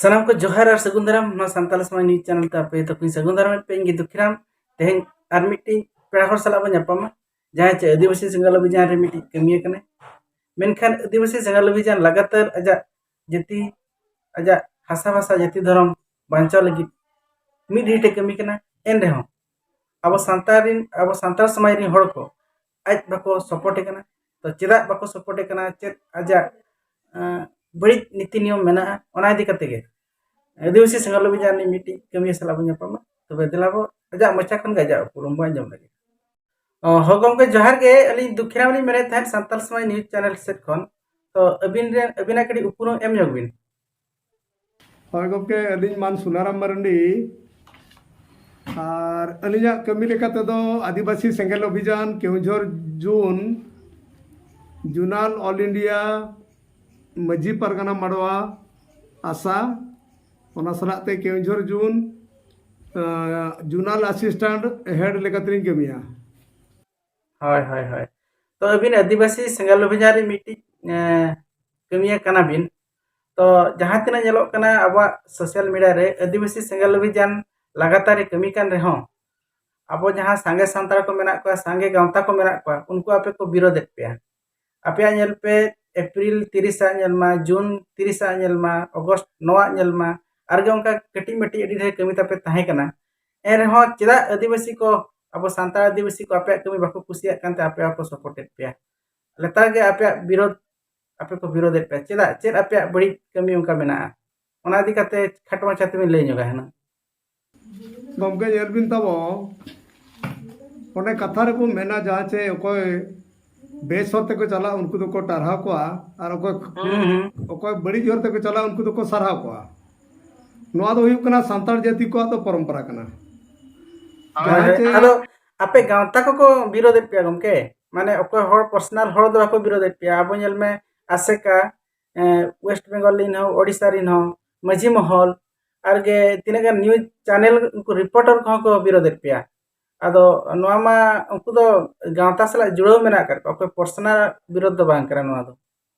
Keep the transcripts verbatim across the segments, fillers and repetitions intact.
ᱥᱟᱱᱟᱢ ᱠᱚ ᱡᱚᱦᱟᱨ ᱟᱨ ᱥᱟᱹᱜᱩᱱ ᱫᱟᱨᱟᱢ ᱱᱚᱣᱟ ᱥᱟᱱᱛᱟᱲ ᱥᱚᱢᱟᱡᱽ ᱱᱤᱭᱩᱡᱽ ᱪᱮᱱᱮᱞ ᱛᱮ ᱟᱯᱮ ᱡᱚᱛᱚ ᱠᱚᱧ ᱥᱟᱹᱜᱩᱱ ᱫᱟᱨᱟᱢᱮᱫ ᱯᱮ᱾ ᱤᱧ ᱜᱮ ᱫᱩᱠᱷᱤᱨᱟᱢ᱾ ᱛᱮᱦᱮᱧ ᱟᱨ ᱢᱤᱫᱴᱤᱡ ᱯᱮᱲᱟ ᱦᱚᱲ ᱥᱟᱞᱟᱜ ᱵᱚᱱ ᱧᱟᱯᱟᱢᱟ, ᱡᱟᱦᱟᱸᱭ ᱪᱮ ᱟᱹᱫᱤᱵᱟᱹᱥᱤ ᱥᱮᱸᱜᱮᱞ ᱚᱵᱷᱤᱡᱟᱱ ᱨᱮ ᱢᱤᱫᱴᱤᱡ ᱠᱟᱹᱢᱤᱭᱟᱹ ᱠᱟᱱᱟᱭ᱾ ᱢᱮᱱᱠᱷᱟᱱ ᱟᱹᱫᱤᱵᱟᱹᱥᱤ ᱥᱮᱸᱜᱮᱞ ᱚᱵᱷᱤᱡᱟᱱ ᱞᱟᱜᱟᱛᱟᱨ ᱟᱡᱟᱜ ᱡᱟᱹᱛᱤ, ᱟᱡᱟᱜ ᱦᱟᱥᱟ ᱵᱷᱟᱥᱟ, ᱡᱟᱹᱛᱤ ᱫᱷᱚᱨᱚᱢ ᱵᱟᱧᱪᱟᱣ ᱞᱟᱹᱜᱤᱫ ᱢᱤᱫ ᱦᱤᱴᱮ ᱠᱟᱹᱢᱤ ᱠᱟᱱᱟ᱾ ᱮᱱ ᱨᱮᱦᱚᱸ ᱟᱵᱚ ᱥᱟᱱᱛᱟᱲ ᱨᱤᱱ, ᱟᱵᱚ ᱥᱟᱱᱛᱟᱲ ᱥᱚᱢᱟᱡᱽ ᱨᱤᱱ ᱦᱚᱲ ᱠᱚ ᱟᱡ ᱵᱟᱠᱚ ᱥᱟᱯᱳᱨᱴᱮ ᱠᱟᱱᱟ᱾ ᱛᱚ ᱪᱮᱫᱟᱜ ᱵᱟᱠᱚ ᱥᱟᱯᱳᱨᱴᱮ ᱠᱟᱱᱟ, ᱪᱮᱫ ᱟᱡᱟᱜ ᱟᱸ, ᱵᱟᱹᱲᱤᱡ ᱱᱤᱛᱤ ᱱᱤᱭᱚᱢ ᱢᱮᱱᱟᱜᱼᱟ, ᱚᱱᱟ ᱤᱫᱤ ᱠᱟᱛᱮ ᱜᱮ ᱟᱹᱫᱤᱵᱟᱹᱥᱤ ᱥᱮᱸᱜᱮᱞ ᱚᱵᱷᱤᱡᱟᱱ ᱨᱤᱱ ᱢᱤᱫᱴᱤᱡ ᱠᱟᱹᱢᱤᱭᱟᱹ ᱥᱟᱞᱟᱜ ᱵᱚᱱ ᱧᱟᱯᱟᱢᱟ᱾ ᱛᱚᱵᱮ ᱫᱮᱞᱟ ᱵᱚ ᱟᱡᱟᱜ ᱢᱚᱪᱟ ᱠᱷᱚᱱ ᱜᱮ ᱟᱡᱟᱜ ᱩᱯᱨᱩᱢ ᱵᱚᱱ ᱟᱸᱡᱚᱢ ᱞᱮᱜᱮ᱾ ᱚ, ᱦᱚᱸ ᱜᱚᱢᱠᱮ, ᱡᱚᱦᱟᱨ ᱜᱮ᱾ ᱟᱹᱞᱤᱧ ᱫᱩᱠᱷᱤᱨᱟᱢ ᱞᱤᱧ ᱢᱮᱱᱮᱫ ᱛᱟᱦᱮᱸᱫ, ᱥᱟᱱᱛᱟᱲ ᱥᱚᱢᱟᱡᱽ ᱱᱤᱭᱩᱡᱽ ᱪᱮᱱᱮᱞ ᱥᱮᱫ ᱠᱷᱚᱱ᱾ ᱛᱚ ᱟᱹᱵᱤᱱ ᱨᱮᱱ, ᱟᱹᱵᱤᱱᱟᱜ ᱠᱟᱹᱴᱤᱡ ᱩᱯᱨᱩᱢ ᱮᱢ ᱧᱚᱜ ᱵᱤᱱ᱾ ᱦᱳᱭ ᱜᱚᱢᱠᱮ, ᱟᱹᱞᱤᱧ ᱢᱟᱱ ᱥᱩᱱᱟᱨᱟᱢ ᱢᱟᱨᱟᱱᱰᱤ, ᱟᱨ ᱟᱹᱞᱤᱧᱟᱜ ᱠᱟᱹᱢᱤ ᱞᱮᱠᱟ ᱛᱮᱫᱚ ᱟᱹᱫᱤᱵᱟᱹᱥᱤ ᱥᱮᱸᱜᱮᱞ ᱚᱵᱷᱤᱡᱟᱱ, Keonjhar zone, zonal all India, Majhi Pargana ᱢᱟᱰᱣᱟ, ᱟᱥᱟ, ᱚᱱᱟ ᱥᱟᱞᱟᱜ ᱛᱮ ᱠᱮᱣᱡᱷᱚᱨ ᱡᱳᱱ, ᱟᱸ, ᱡᱳᱱᱟᱞ ᱟᱥᱤᱥᱴᱮᱱᱴ ᱦᱮᱰ ᱞᱮᱠᱟᱛᱮᱞᱤᱧ ᱠᱟᱹᱢᱤᱭᱟ᱾ ᱦᱳᱭ, ᱦᱳᱭ, ᱦᱳᱭ᱾ ᱛᱚ ᱟᱹᱵᱤᱱ ᱟᱹᱫᱤᱵᱟᱹᱥᱤ ᱥᱮᱸᱜᱮᱞ ᱚᱵᱷᱤᱡᱟᱱ ᱨᱮ ᱢᱤᱫᱴᱤᱡ, ᱮᱸ, ᱠᱟᱹᱢᱤᱭᱟᱹ ᱠᱟᱱᱟ ᱵᱤᱱ᱾ ᱛᱚ ᱡᱟᱦᱟᱸ ᱛᱤᱱᱟᱹᱜ ᱧᱮᱞᱚᱜ ᱠᱟᱱᱟ ᱟᱵᱚᱣᱟᱜ ᱥᱳᱥᱟᱞ ᱢᱤᱰᱤᱭᱟ ᱨᱮ, ᱟᱹᱫᱤᱵᱟᱹᱥᱤ ᱥᱮᱸᱜᱮᱞ ᱚᱵᱷᱤᱡᱟᱱ ᱞᱟᱜᱟᱛᱟᱨ ᱮ ᱠᱟᱹᱢᱤ ᱠᱟᱱ ᱨᱮᱦᱚᱸ, ᱟᱵᱚ ᱡᱟᱦᱟᱸ ᱥᱟᱸᱜᱮ ᱥᱟᱱᱛᱟᱲ ᱠᱚ ᱢᱮᱱᱟᱜ ᱠᱚᱣᱟ, ᱥᱟᱸᱜᱮ ᱜᱟᱶᱛᱟ ᱠᱚ ᱢᱮᱱᱟᱜ ᱠᱚᱣᱟ, ᱩᱱᱠᱩ ᱟᱯᱮ ᱠᱚ ᱵᱤᱨᱳᱫᱮᱫ ᱯᱮᱭᱟ᱾ ᱟᱯᱮᱭᱟᱜ ᱧᱮᱞ ᱯᱮ, ᱮᱯᱨᱤᱞ ᱛᱤᱨᱤᱥᱟᱜ ᱧᱮᱞ ᱢᱟ, ᱡᱩᱱ ᱛᱤᱨᱤᱥᱟᱜ ᱧᱮᱞ ᱢᱟ, ᱚᱜᱚᱥᱴ ᱱᱚᱣᱟ ᱧᱮᱞ ᱢᱟ, ᱟᱨᱜᱮ ᱚᱱᱠᱟ ᱠᱟᱹᱴᱤᱡ ᱢᱟᱹᱴᱤᱡ ᱟᱹᱰᱤ ᱰᱷᱮᱨ ᱠᱟᱹᱢᱤ ᱛᱟᱯᱮ ᱛᱟᱦᱮᱸ ᱠᱟᱱᱟ᱾ ᱮᱱ ᱨᱮᱦᱚᱸ ᱪᱮᱫᱟᱜ ᱟᱹᱫᱤᱵᱟᱹᱥᱤ ᱠᱚ, ᱟᱵᱚ ᱥᱟᱱᱛᱟᱲ ᱟᱹᱫᱤᱵᱟᱹᱥᱤ ᱠᱚ ᱟᱯᱮᱭᱟᱜ ᱠᱟᱹᱢᱤ ᱵᱟᱠᱚ ᱠᱩᱥᱤᱭᱟᱜ ᱠᱟᱱᱛᱮ ᱟᱯᱮ ᱦᱚᱸᱠᱚ ᱥᱟᱯᱳᱨᱴᱮᱫ ᱯᱮᱭᱟ? ᱞᱮᱛᱟᱲ ᱜᱮ ᱟᱯᱮᱭᱟᱜ ᱵᱤᱨᱳᱫ, ᱟᱯᱮ ᱠᱚ ᱵᱤᱨᱳᱫᱮᱫ ᱯᱮᱭᱟ᱾ ᱪᱮᱫᱟᱜ? ᱪᱮᱫ ᱟᱯᱮᱭᱟᱜ ᱵᱟᱹᱲᱤᱡ ᱠᱟᱹᱢᱤ ᱚᱱᱠᱟ ᱢᱮᱱᱟᱜᱼᱟ? ᱚᱱᱟ ᱤᱫᱤ ᱠᱟᱛᱮ ᱠᱷᱟᱴᱚ ᱢᱟᱪᱷᱟ ᱛᱮᱵᱤᱱ ᱞᱟᱹᱭ ᱧᱚᱜᱟ ᱦᱩᱱᱟᱹᱝ᱾ ᱜᱚᱢᱠᱮ, ᱧᱮᱞ ᱵᱤᱱ ᱛᱟᱵᱚ, ᱚᱱᱮ ᱠᱟᱛᱷᱟ ᱨᱮᱵᱚ ᱢᱮᱱᱟ, ᱡᱟᱦᱟᱸ ᱪᱮ ᱚᱠᱚᱭ ᱵᱮᱥ ᱦᱚᱨ ᱛᱮᱠᱚ ᱪᱟᱞᱟᱜ, ᱩᱱᱠᱩ ᱫᱚᱠᱚ ᱴᱟᱨᱦᱟᱣ ᱠᱚᱣᱟ, ᱟᱨ ᱚᱠᱚᱭ, ᱦᱩᱸ, ᱦᱩᱸ᱾ ᱚᱠᱚᱭ ᱵᱟᱹᱲᱤᱡ ᱦᱚᱨ ᱛᱮᱠᱚ ᱪᱟᱞᱟᱜ, ᱩᱱᱠᱩ ᱫᱚᱠᱚ ᱥᱟᱨᱦᱟᱣ ᱠᱚᱣᱟ᱾ ᱱᱚᱣᱟ ᱫᱚ ᱦᱩᱭᱩᱜ ᱠᱟᱱᱟ ᱥᱟᱱᱛᱟᱲ ᱡᱟᱹᱛᱤ ᱠᱚᱣᱟᱜ ᱫᱚ ᱯᱚᱨᱚᱢᱯᱚᱨᱟ ᱠᱟᱱᱟ᱾ ᱦᱳᱭ, ᱡᱟᱦᱟᱸ ᱦᱳᱭ᱾ ᱪᱮ ᱟᱫᱚ ᱟᱯᱮ ᱜᱟᱶᱛᱟ ᱠᱚᱠᱚ ᱵᱤᱨᱳᱫᱮᱫ ᱯᱮᱭᱟ ᱜᱚᱢᱠᱮ? ᱢᱟᱱᱮ ᱚᱠᱚᱭ ᱦᱚᱲ ᱯᱟᱨᱥᱚᱱᱟᱞ ᱦᱚᱲ ᱫᱚ ᱵᱟᱠᱚ ᱵᱤᱨᱳᱫᱮᱫ ᱯᱮᱭᱟ᱾ ᱟᱵᱚ ᱧᱮᱞ ᱢᱮ, ᱟᱥᱮᱠᱟ, ᱮᱸ, ᱳᱭᱮᱥᱴ ᱵᱮᱝᱜᱚᱞ ᱨᱤᱱ ᱦᱚᱸ, ᱳᱰᱤᱥᱟ ᱨᱤᱱ ᱦᱚᱸ, ᱢᱟᱹᱡᱷᱤ ᱢᱚᱦᱚᱞ, ᱟᱨ ᱜᱮ ᱛᱤᱱᱟᱹᱜ ᱜᱟᱱ ᱱᱤᱭᱩᱡᱽ ᱪᱮᱱᱮᱞ, ᱩᱱᱠᱩ ᱨᱤᱯᱳᱨᱴᱟᱨ ᱠᱚᱦᱚᱸ ᱠᱚ ᱵᱤᱨᱳᱫᱮᱫ ᱯᱮᱭᱟ᱾ ᱟᱫᱚ ᱱᱚᱣᱟ ᱢᱟ ᱩᱱᱠᱩ ᱫᱚ ᱜᱟᱶᱛᱟ ᱥᱟᱞᱟᱜ ᱡᱩᱲᱟᱹᱣ ᱢᱮᱱᱟᱜ ᱟᱠᱟᱫ ᱠᱚᱣᱟ, ᱚᱠᱚᱭ ᱯᱟᱨᱥᱚᱱᱟᱞ ᱵᱤᱨᱳᱫ ᱫᱚ ᱵᱟᱝ ᱠᱟᱱᱟ ᱱᱚᱣᱟ ᱫᱚ᱾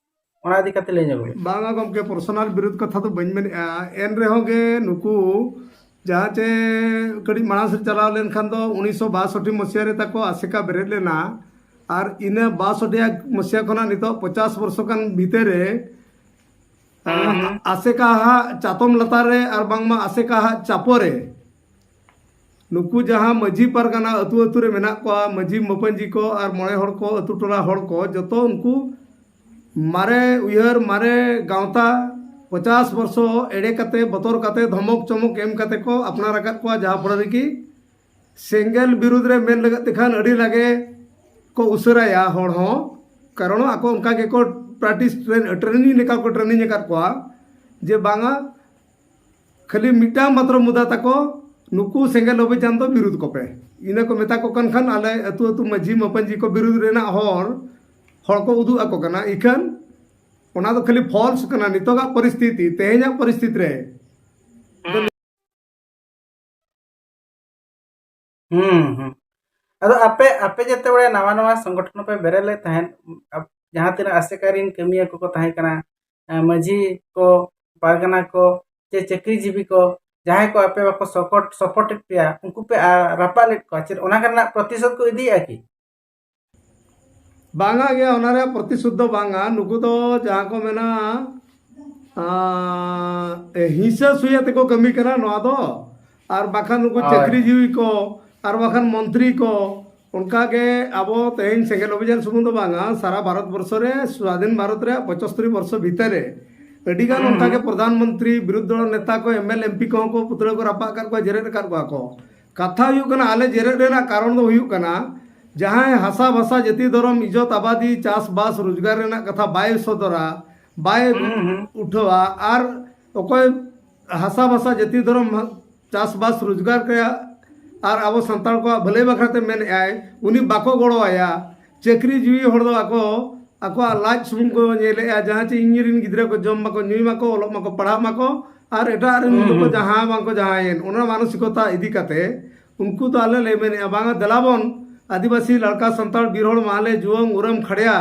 ᱚᱱᱟ ᱤᱫᱤ ᱠᱟᱛᱮ ᱞᱟᱹᱭ ᱧᱚᱜ ᱵᱤᱱ᱾ ᱵᱟᱝᱟ ᱜᱚᱢᱠᱮ, ᱯᱟᱨᱥᱚᱱᱟᱞ ᱵᱤᱨᱳᱫᱷ ᱠᱟᱛᱷᱟ ᱫᱚ ᱵᱟᱹᱧ ᱢᱮᱱᱮᱫᱼᱟ᱾ ᱮᱱ ᱨᱮᱦᱚᱸ ᱜᱮ ᱱᱩᱠᱩ ᱡᱟᱦᱟᱸ ᱪᱮ ᱠᱟᱹᱴᱤᱡ ᱢᱟᱲᱟᱝ ᱥᱮᱫ ᱪᱟᱞᱟᱣ ᱞᱮᱱᱠᱷᱟᱱ ᱫᱚ ᱩᱱᱤᱥᱥᱚ ᱵᱟᱥᱚᱴᱴᱤ ᱢᱟᱹᱥᱤᱭᱟ ᱨᱮ ᱛᱟᱠᱚ ᱟᱥᱮᱠᱟ ᱵᱮᱨᱮᱫ ᱞᱮᱱᱟ᱾ ᱟᱨ ᱤᱱᱟᱹ ᱵᱟᱥᱚᱴᱴᱤ ᱢᱟᱹᱥᱤᱭᱟ ᱠᱷᱚᱱᱟᱜ ᱱᱤᱛᱚᱜ ᱯᱚᱪᱟᱥ ᱵᱚᱨᱥᱚ ᱜᱟᱱ ᱵᱷᱤᱛᱟᱹᱨ ᱨᱮ, ᱦᱩᱸ, ᱦᱩᱸ᱾ ᱟᱥᱮᱠᱟ ᱦᱟᱜ ᱪᱟᱛᱚᱢ ᱞᱟᱛᱟᱨ ᱨᱮ ᱟᱨ ᱵᱟᱝᱢᱟ ᱟᱥᱮᱠᱟ ᱦᱟᱜ ᱪᱟᱯᱚ ᱨᱮ ᱱᱩᱠᱩ ᱡᱟᱦᱟᱸ ᱢᱟᱹᱡᱷᱤ ᱯᱟᱨᱜᱟᱱᱟ ᱟᱹᱛᱩ ᱟᱹᱛᱩ ᱨᱮ ᱢᱮᱱᱟᱜ ᱠᱚᱣᱟ, ᱢᱟᱹᱡᱷᱤ ᱢᱟᱹᱯᱟᱹᱧᱡᱤ ᱠᱚ ᱟᱨ ᱢᱚᱬᱮ ᱦᱚᱲ ᱠᱚ, ᱟᱹᱛᱩ ᱴᱚᱞᱟ ᱦᱚᱲ ᱠᱚ, ᱡᱚᱛᱚ ᱩᱱᱠᱩ ᱢᱟᱨᱮ ᱩᱭᱦᱟᱹᱨ, ᱢᱟᱨᱮ ᱜᱟᱶᱛᱟ, ᱯᱚᱪᱟᱥ ᱵᱚᱨᱥᱚ ᱮᱲᱮ ᱠᱟᱛᱮ, ᱵᱚᱛᱚᱨ ᱠᱟᱛᱮ, ᱫᱷᱚᱢᱚᱠ ᱪᱚᱢᱚᱠ ᱮᱢ ᱠᱟᱛᱮ ᱠᱚ ᱟᱯᱱᱟᱨ ᱟᱠᱟᱫ ᱠᱚᱣᱟ, ᱡᱟᱦᱟᱸ ᱯᱷᱚᱲᱚ ᱨᱮᱜᱮ ᱥᱮᱸᱜᱮᱞ ᱵᱤᱨᱩᱫᱽ ᱨᱮ ᱢᱮᱱ ᱞᱟᱹᱜᱤᱫ ᱛᱮᱠᱷᱟᱱ ᱟᱹᱰᱤ ᱞᱟᱜᱮ ᱠᱚ ᱩᱥᱟᱹᱨᱟᱭᱟ ᱦᱚᱲ ᱦᱚᱸ, ᱠᱟᱨᱚᱱ ᱟᱠᱚ ᱚᱱᱠᱟ ᱜᱮᱠᱚ ᱯᱨᱮᱠᱴᱤᱥ, ᱴᱨᱮᱱ, ᱴᱨᱮᱱᱤᱝ ᱞᱮᱠᱟ ᱠᱚ ᱴᱨᱮᱱᱤᱝ ᱟᱠᱟᱫ ᱠᱚᱣᱟ ᱡᱮ ᱵᱟᱝᱟ ᱠᱷᱟᱹᱞᱤ ᱢᱤᱫᱴᱟᱝ ᱢᱟᱛᱨᱚ ᱢᱩᱫᱟ ᱛᱟᱠᱚ, ᱱᱩᱠᱩ ᱥᱮᱸᱜᱮᱞ ᱚᱵᱷᱤᱡᱟᱱ ᱫᱚ ᱵᱤᱨᱩᱫᱽ ᱠᱚᱯᱮ᱾ ᱤᱱᱟᱹ ᱠᱚ ᱢᱮᱛᱟ ᱠᱚ ᱠᱟᱱ ᱠᱷᱟᱱ ᱟᱞᱮ ᱟᱹᱛᱩ ᱟᱹᱛᱩ ᱢᱟᱹᱡᱷᱤ ᱢᱟᱹᱯᱟᱹᱧᱡᱤ ᱠᱚ ᱵᱤᱨᱩᱫᱽ ᱨᱮᱱᱟᱜ ᱦᱚᱨ, ᱦᱚᱲ ᱠᱚ ᱩᱫᱩᱜ ᱟᱠᱚ ᱠᱟᱱᱟ᱾ ᱤᱠᱷᱟᱹᱱ ᱚᱱᱟ ᱫᱚ ᱠᱷᱟᱹᱞᱤ ᱯᱷᱚᱞᱥ ᱠᱟᱱᱟ᱾ ᱱᱤᱛᱚᱜᱟᱜ ᱯᱚᱨᱤᱥᱛᱷᱤᱛᱤ, ᱛᱮᱦᱮᱧᱟᱜ ᱯᱚᱨᱤᱥᱛᱷᱤᱛᱤ ᱨᱮ ᱫᱚ ᱦᱩᱸ, ᱦᱩᱸ᱾ ᱟᱫᱚ ᱟᱯᱮ, ᱟᱯᱮ ᱡᱮᱛᱮ ᱵᱮᱲᱮ ᱱᱟᱣᱟ ᱱᱟᱣᱟ ᱥᱚᱝᱜᱚᱴᱷᱚᱱ ᱯᱮ ᱵᱮᱨᱮᱫ ᱞᱮᱫ ᱛᱟᱦᱮᱸᱫ, ᱟᱯ-, ᱡᱟᱦᱟᱸ ᱛᱤᱱᱟᱹᱜ ᱟᱥᱮᱠᱟ ᱨᱤᱱ ᱠᱟᱹᱢᱤᱭᱟᱹ ᱠᱚᱠᱚ ᱛᱟᱦᱮᱸ ᱠᱟᱱᱟ, ᱮᱸ, ᱢᱟᱹᱡᱷᱤ ᱠᱚ, ᱯᱟᱨᱜᱟᱱᱟ ᱠᱚ, ᱪᱮ ᱪᱟᱹᱠᱨᱤᱡᱤᱵᱤ ᱠᱚ, ᱡᱟᱦᱟᱸᱭ ᱠᱚ ᱟᱯᱮ ᱵᱟᱠᱚ ᱥᱚᱯᱚᱴ, ᱥᱚᱯᱚᱴᱮᱫ ᱯᱮᱭᱟ, ᱩᱱᱠᱩ ᱯᱮ, ᱟ, ᱨᱟᱯᱟᱜ ᱞᱮᱫ ᱠᱚᱣᱟ, ᱪᱮᱫ ᱚᱱᱟ ᱠᱚᱨᱮᱱᱟᱜ ᱯᱨᱚᱛᱤᱥᱳᱫᱷ ᱠᱚ ᱤᱫᱤᱭᱮᱫᱼᱟ ᱠᱤ? ᱵᱟᱝᱟ ᱜᱮ, ᱚᱱᱟ ᱨᱮᱭᱟᱜ ᱯᱨᱚᱛᱤᱥᱳᱫᱷ ᱫᱚ ᱵᱟᱝᱟ᱾ ᱱᱩᱠᱩ ᱫᱚ ᱡᱟᱦᱟᱸ ᱠᱚ ᱢᱮᱱᱟ, ᱟᱸ, ᱦᱤᱸᱥᱟᱹ ᱥᱩᱭᱟᱹ ᱛᱮᱠᱚ ᱠᱟᱹᱢᱤ ᱠᱟᱱᱟ ᱱᱚᱣᱟ ᱫᱚ᱾ ᱟᱨ ᱵᱟᱠᱷᱟᱱ ᱱᱩᱠᱩ ᱦᱳᱭ᱾ ᱪᱟᱹᱠᱨᱤᱡᱤᱵᱤ ᱠᱚ, ᱟᱨ ᱵᱟᱠᱷᱟᱱ ᱢᱚᱱᱛᱨᱤ ᱠᱚ, ᱚᱱᱠᱟ ᱜᱮ ᱟᱵᱚ ᱛᱮᱦᱮᱧ ᱥᱮᱸᱜᱮᱞ ᱚᱵᱷᱤᱡᱟᱱ ᱥᱩᱢᱩᱝ ᱫᱚ ᱵᱟᱝᱟ, ᱥᱟᱨᱟ ᱵᱷᱟᱨᱚᱛ ᱵᱚᱨᱥᱚ ᱨᱮ, ᱥᱣᱟᱫᱷᱤᱱ ᱵᱷᱟᱨᱚᱛ ᱨᱮᱭᱟᱜ ᱯᱚᱸᱪᱟᱛᱛᱳᱨ ᱵᱚᱨᱥᱚ ᱵᱷᱤᱛᱟᱹᱨ ᱨᱮ ᱟᱹᱰᱤ ᱜᱟᱱ ᱦᱩᱸ, ᱚᱱᱠᱟ ᱜᱮ ᱦᱩᱸ᱾ ᱯᱨᱚᱫᱷᱟᱱ ᱢᱚᱱᱛᱨᱤ, ᱵᱤᱨᱳᱫᱷ ᱫᱚᱞ ᱱᱮᱛᱟ ᱠᱚ, ᱮᱢ ᱮᱞ ᱮᱢ ᱯᱤ ᱠᱚᱦᱚᱸ ᱠᱚ ᱯᱩᱛᱲᱟᱹ ᱠᱚ ᱨᱟᱯᱟᱜ ᱟᱠᱟᱫ ᱠᱚᱣᱟ, ᱡᱮᱨᱮᱫ ᱟᱠᱟᱫ ᱠᱚᱣᱟ ᱠᱚ᱾ ᱠᱟᱛᱷᱟ ᱦᱩᱭᱩᱜ ᱠᱟᱱᱟ, ᱟᱞᱮ ᱡᱮᱨᱮᱫ ᱨᱮᱱᱟᱜ ᱠᱟᱨᱚᱱ ᱫᱚ ᱦᱩᱭᱩᱜ ᱠᱟᱱᱟ, ᱡᱟᱦᱟᱸᱭ ᱦᱟᱥᱟ ᱵᱷᱟᱥᱟ ᱡᱟᱹᱛᱤ ᱫᱷᱚᱨᱚᱢ ᱤᱡᱽᱡᱚᱛ ᱟᱵᱟᱫᱤ ᱪᱟᱥᱵᱟᱥ ᱨᱳᱡᱽᱜᱟᱨ ᱨᱮᱱᱟᱜ ᱠᱟᱛᱷᱟ ᱵᱟᱭ ᱥᱚᱫᱚᱨᱟ, ᱵᱟᱭ ᱦᱩᱸ, ᱦᱩᱸ᱾ ᱩᱴᱷᱟᱹᱣᱟ, ᱟᱨ ᱚᱠᱚᱭ ᱦᱟᱥᱟ ᱵᱷᱟᱥᱟ ᱡᱟᱹᱛᱤ ᱫᱷᱚᱨᱚᱢ ᱪᱟᱥᱵᱟᱥ ᱨᱳᱡᱽᱜᱟᱨ ᱨᱮᱭᱟᱜ ᱟᱨ ᱟᱵᱚ ᱥᱟᱱᱛᱟᱲ ᱠᱚᱣᱟᱜ ᱵᱷᱟᱹᱞᱟᱹᱭ ᱵᱟᱠᱷᱨᱟ ᱛᱮ ᱢᱮᱱᱮᱫᱼᱟᱭ, ᱩᱱᱤ ᱵᱟᱠᱚ ᱜᱚᱲᱚ ᱟᱭᱟ᱾ ᱪᱟᱹᱠᱨᱤ ᱡᱤᱣᱤ ᱦᱚᱲ ᱫᱚ ᱟᱠᱚ ᱟᱠᱚᱣᱟᱜ ᱞᱟᱡ ᱥᱩᱢᱩᱝ ᱠᱚ ᱧᱮᱞᱮᱫᱼᱟ, ᱡᱟᱦᱟᱸ ᱪᱮ ᱤᱧ ᱨᱮᱱ ᱜᱤᱫᱽᱨᱟᱹ ᱠᱚ ᱡᱚᱢ ᱢᱟᱠᱚ, ᱧᱩᱭ ᱢᱟᱠᱚ, ᱚᱞᱚᱜ ᱢᱟᱠᱚ, ᱯᱟᱲᱦᱟᱜ ᱢᱟᱠᱚ, ᱟᱨ ᱮᱴᱟᱜ ᱨᱮᱱ ᱦᱩᱸ, ᱫᱚᱠᱚ ᱦᱩᱸ᱾ ᱡᱟᱦᱟᱸ ᱵᱟᱝ ᱠᱚ ᱡᱟᱦᱟᱸᱭᱮᱱ, ᱚᱱᱟ ᱢᱟᱱᱚᱥᱤᱠᱚᱛᱟ ᱤᱫᱤ ᱠᱟᱛᱮ ᱩᱱᱠᱩ ᱫᱚ ᱟᱞᱮ ᱞᱮ ᱢᱮᱱᱮᱫᱼᱟ, ᱵᱟᱝᱟ, ᱫᱮᱞᱟ ᱵᱚᱱ ᱟᱹᱫᱤᱵᱟᱹᱥᱤ ᱞᱟᱲᱠᱟ ᱥᱟᱱᱛᱟᱲ ᱵᱤᱨ ᱦᱚᱲ ᱢᱟᱦᱞᱮ ᱡᱩᱣᱟᱹᱱ ᱩᱨᱟᱹᱢ ᱠᱷᱟᱲᱭᱟ,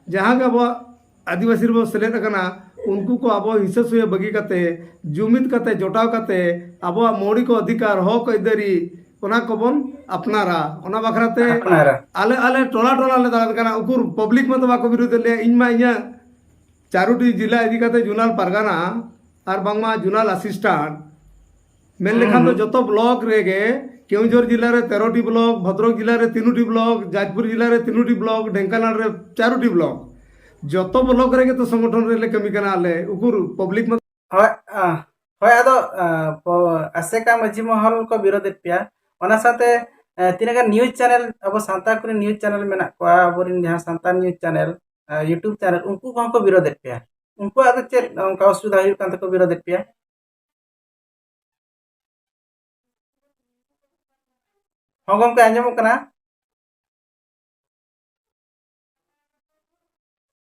ᱡᱟᱦᱟᱸ ᱜᱮ ᱟᱵᱚᱣᱟᱜ ᱟᱹᱫᱤᱵᱟᱹᱥᱤ ᱨᱮᱵᱚ ᱥᱮᱞᱮᱫ ᱟᱠᱟᱱᱟ, ᱩᱱᱠᱩ ᱠᱚ ᱟᱵᱚ ᱦᱤᱥᱟᱹ ᱥᱩᱭᱟᱹ ᱵᱟᱹᱜᱤ ᱠᱟᱛᱮ, ᱡᱩᱢᱤᱫ ᱠᱟᱛᱮ, ᱡᱚᱴᱟᱣ ᱠᱟᱛᱮ, ᱟᱵᱚᱣᱟᱜ ᱢᱳᱣᱞᱤᱠ ᱚᱫᱷᱤᱠᱟᱨ, ᱦᱚᱠ ᱟᱹᱭᱫᱟᱹᱨᱤ, ᱚᱱᱟ ᱠᱚᱵᱚᱱ ᱟᱯᱱᱟᱨᱟ᱾ ᱚᱱᱟ ᱵᱟᱠᱷᱨᱟ ᱛᱮ ᱟᱯᱱᱟᱨᱟ᱾ ᱟᱞᱮ, ᱟᱞᱮ ᱴᱚᱞᱟ ᱴᱚᱞᱟ ᱞᱮ ᱫᱟᱬᱟᱱ ᱠᱟᱱᱟ᱾ ᱩᱠᱩᱨ ᱯᱟᱵᱽᱞᱤᱠ ᱢᱟᱛᱚ ᱵᱟᱠᱚ ᱵᱤᱨᱳᱫ ᱞᱮᱭᱟ᱾ ᱤᱧ ᱢᱟ ᱤᱧᱟᱹᱜ ᱪᱟᱨᱚᱴᱤ ᱡᱤᱞᱟ ᱤᱫᱤ ᱠᱟᱛᱮ ᱡᱳᱱᱟᱞ ᱯᱟᱨᱜᱟᱱᱟ ᱟᱨ ᱵᱟᱝᱢᱟ ᱡᱳᱱᱟᱞ ᱟᱥᱤᱥᱴᱟᱱᱴ ᱢᱮᱱ ᱞᱮᱠᱷᱟᱱ ᱫᱚ ᱦᱩᱸ᱾ ᱡᱚᱛᱚ ᱵᱞᱚᱠ ᱨᱮᱜᱮ, ᱠᱮᱣᱚᱱᱡᱷᱚᱨ ᱡᱤᱞᱟ ᱨᱮ ᱛᱮᱨᱚᱴᱤ ᱵᱞᱚᱠ, ᱵᱷᱚᱫᱨᱚᱠ ᱡᱤᱞᱟ ᱨᱮ ᱛᱤᱱᱩᱴᱤ ᱵᱞᱚᱠ, ᱡᱟᱡᱽᱯᱩᱨ ᱡᱤᱞᱟ ᱨᱮ ᱛᱤᱱᱩᱴᱤ ᱵᱞᱚᱠ, ᱰᱷᱮᱝᱠᱟᱱᱟᱞ ᱨᱮ ᱪᱟᱨᱚᱴᱤ ᱵᱞᱚᱠ, ᱡᱚᱛᱚ ᱵᱞᱚᱠ ᱨᱮᱜᱮ ᱛᱚ ᱥᱚᱝᱜᱚᱴᱷᱚᱱ ᱨᱮᱞᱮ ᱠᱟᱹᱢᱤ ᱠᱟᱱᱟ ᱟᱞᱮ᱾ ᱩᱠᱩᱨ ᱯᱟᱵᱽᱞᱤᱠ ᱢᱟ ᱦᱳᱭ, ᱟ, ᱦᱳᱭ, ᱟᱫᱚ, ᱟ, ᱯᱚ-, ᱟᱥᱮᱠᱟ ᱢᱟᱹᱡᱷᱤ ᱢᱚᱦᱚᱞ ᱠᱚ ᱵᱤᱨᱳᱫᱮᱫ ᱯᱮᱭᱟ, ᱚᱱᱟ ᱥᱟᱶᱛᱮ, ᱟ, ᱛᱤᱱᱟᱹᱜ ᱜᱟᱱ ᱱᱤᱭᱩᱡᱽ ᱪᱮᱱᱮᱞ, ᱟᱵᱚ ᱥᱟᱱᱛᱟᱲ ᱠᱚᱨᱮᱱ ᱱᱤᱭᱩᱡᱽ ᱪᱮᱱᱮᱞ ᱢᱮᱱᱟᱜ ᱠᱚᱣᱟ, ᱟᱵᱚᱨᱮᱱ ᱡᱟᱦᱟᱸ ᱥᱟᱱᱛᱟᱲ ᱱᱤᱭᱩᱡᱽ ᱪᱮᱱᱮᱞ, ᱟ, YouTube ᱪᱮᱱᱮᱞ, ᱩᱱᱠᱩ ᱠᱚᱦᱚᱸ ᱠᱚ ᱵᱤᱨᱳᱫᱮᱫ ᱯᱮᱭᱟ᱾ ᱩᱱᱠᱩᱣᱟᱜ ᱫᱚ ᱪᱮᱫ ᱚᱱᱠᱟ ᱚᱥᱩᱵᱤᱫᱷᱟ ᱦᱩᱭᱩᱜ ᱠᱟᱱ ᱛᱟᱠᱚ ᱵᱤᱨᱳᱫᱮᱫ ᱯᱮᱭᱟ? ᱦᱚᱸ ᱜᱚᱢᱠᱮ, ᱟᱸᱡᱚᱢᱚᱜ ᱠᱟᱱᱟ?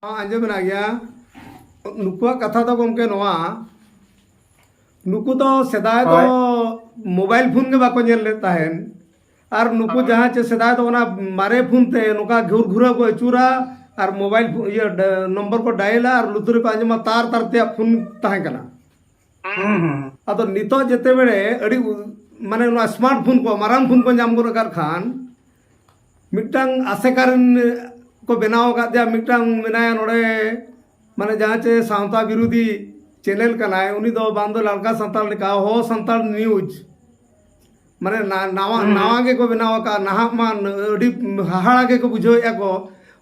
ᱦᱚᱸ, ᱟᱸᱡᱚᱢ ᱢᱮᱱᱟᱜ ᱜᱮᱭᱟ᱾ ᱱᱩᱠᱩᱣᱟᱜ ᱠᱟᱛᱷᱟ ᱫᱚ ᱜᱚᱢᱠᱮ ᱱᱚᱣᱟ, ᱱᱩᱠᱩ ᱫᱚ ᱥᱮᱫᱟᱭ ᱫᱚ ᱦᱳᱭ᱾ ᱢᱳᱵᱟᱭᱤᱞ ᱯᱷᱳᱱ ᱜᱮ ᱵᱟᱠᱚ ᱧᱮᱞ ᱞᱮᱫ ᱛᱟᱦᱮᱱ᱾ ᱟᱨ ᱱᱩᱠᱩ ᱡᱟᱦᱟᱸ ᱪᱮ ᱥᱮᱫᱟᱭ ᱫᱚ ᱚᱱᱟ ᱢᱟᱨᱮ ᱯᱷᱳᱱ ᱛᱮ ᱱᱚᱝᱠᱟ ᱜᱷᱩᱨ ᱜᱷᱩᱨᱟᱹ ᱠᱚ ᱟᱹᱪᱩᱨᱟ ᱟᱨ ᱢᱳᱵᱟᱭᱤᱞ ᱯᱷᱳ-, ᱤᱭᱟᱹ, ᱰ-, ᱱᱚᱢᱵᱚᱨ ᱠᱚ ᱰᱟᱭᱮᱞᱟ ᱟᱨ ᱞᱩᱛᱩᱨ ᱨᱮᱠᱚ ᱟᱸᱡᱚᱢᱟ, ᱛᱟᱨ ᱛᱟᱨ ᱛᱮᱭᱟᱜ ᱯᱷᱳᱱ ᱛᱟᱦᱮᱸ ᱠᱟᱱᱟ᱾ ᱦᱩᱸ, ᱦᱩᱸ, ᱦᱩᱸ᱾ ᱟᱫᱚ ᱱᱤᱛᱚᱜ ᱡᱮᱛᱮ ᱵᱮᱲᱮ ᱟᱹᱰᱤ ᱩ-, ᱢᱟᱱᱮ ᱱᱚᱣᱟ ᱥᱢᱟᱨᱴ ᱯᱷᱳᱱ ᱠᱚ, ᱢᱟᱨᱟᱝ ᱯᱷᱳᱱ ᱠᱚ ᱧᱟᱢ ᱜᱚᱫ ᱟᱠᱟᱫ ᱠᱷᱟᱱ, ᱢᱤᱫᱴᱟᱝ ᱟᱥᱮᱠᱟ ᱨᱮᱱ ᱠᱚ ᱵᱮᱱᱟᱣ ᱟᱠᱟᱫ ᱫᱮᱭᱟ, ᱢᱤᱫᱴᱟᱝ ᱢᱮᱱᱟᱭᱟ ᱱᱚᱰᱮ, ᱢᱟᱱᱮ ᱡᱟᱦᱟᱸ ᱪᱮ ᱥᱟᱶᱛᱟ ᱵᱤᱨᱳᱫᱷᱤ ᱪᱮᱱᱮᱞ ᱠᱟᱱᱟᱭ, ᱩᱱᱤ ᱫᱚ ᱵᱟᱝ ᱫᱚ ᱞᱟᱲᱠᱟ ᱥᱟᱱᱛᱟᱲ ᱞᱮᱠᱟ, ᱦᱚ ᱥᱟᱱᱛᱟᱲ ᱱᱤᱭᱩᱡᱽ, ᱢᱟᱱᱮ ᱱᱟ-, ᱱᱟᱣᱟ, ᱦᱩᱸ᱾ ᱱᱟᱣᱟ ᱜᱮᱠᱚ ᱵᱮᱱᱟᱣ ᱟᱠᱟᱫ, ᱱᱟᱦᱟᱜ ᱢᱟ ᱟᱹᱰᱤ ᱦᱟᱦᱟᱲᱟ ᱜᱮᱠᱚ ᱵᱩᱡᱷᱟᱹᱣᱮᱫᱼᱟ ᱠᱚ᱾